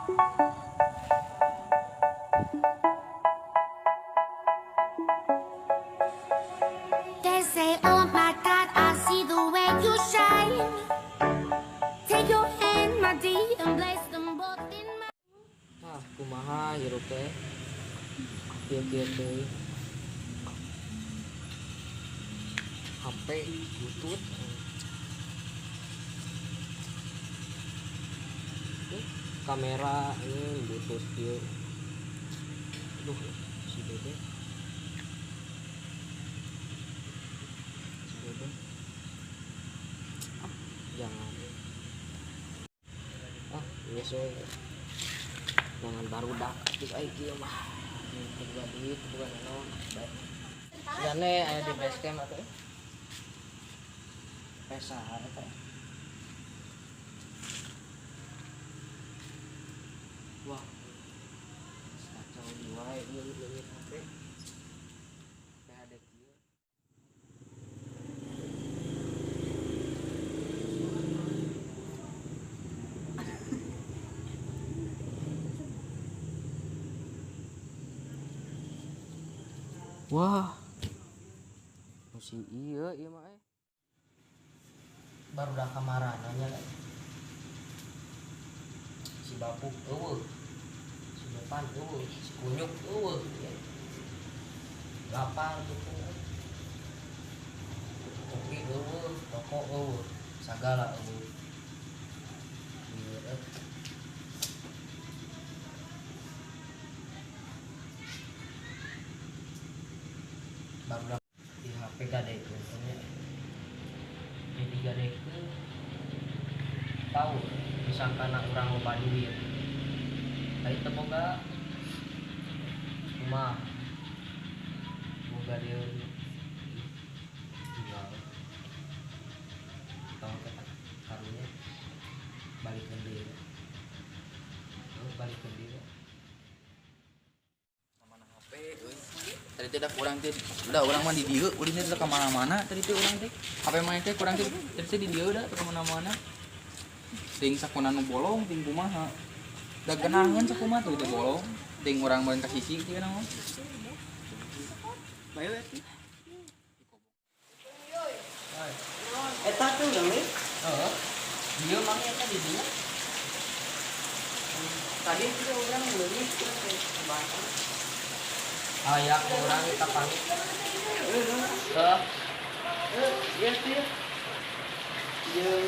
They say, oh my God, I see the way you shine. Take your hand, my dear, and place them both in mine. Ah, kumaha hirup teh? Kieu-kieu teh. HP butut. Kamera ini butut kieu. Aduh, si Bebe. Si Bebe. Ah, jangan. Ah, geus we. Jangan barudak atuh ai kieu mah. Teu boga duit, teu boga naon. Bae. Jane aya di base camp atuh. Pesa eta. Wah. Kacau wae ieu leungit HP. PHD kieu. Wah. Masih iya ieu mah eh. Baru dah kamarana nya kan. Si Bapuk eueuh. Si Depan eueuh, si Kunyuk eueuh. Lapar gitu. Kopi eueuh, rokok eueuh, sagala eueuh. Ieu eh. Baru dah di HP gadekeun nya. Jadi gadekeun tahu disangkana urang loba duit. Ai teu boga kumaha? Boga deui jual. Tahu teh karunya balikeun deui. Terus balikeun deui. Mana HP euy. Tadi teh da kurang teh, udah urang mah di dieu, ulin teh ka mana-mana tadi teh urang teh. HP mah teh kurang teh, tadi teh di dieu da teu ka mana-mana. Ting sakuna nu bolong, ting kumaha. Da genaheun sakumaha tuh teh bolong. Ting urang beureun ka sisi kieu naon. Bae we teh. Eta tuh leungit. Heeh. Dieu mang eta di dieu. Tadi juga orang leungit teh bantu. Aya urang kita pamit. Heeh. Iya sih. Jeung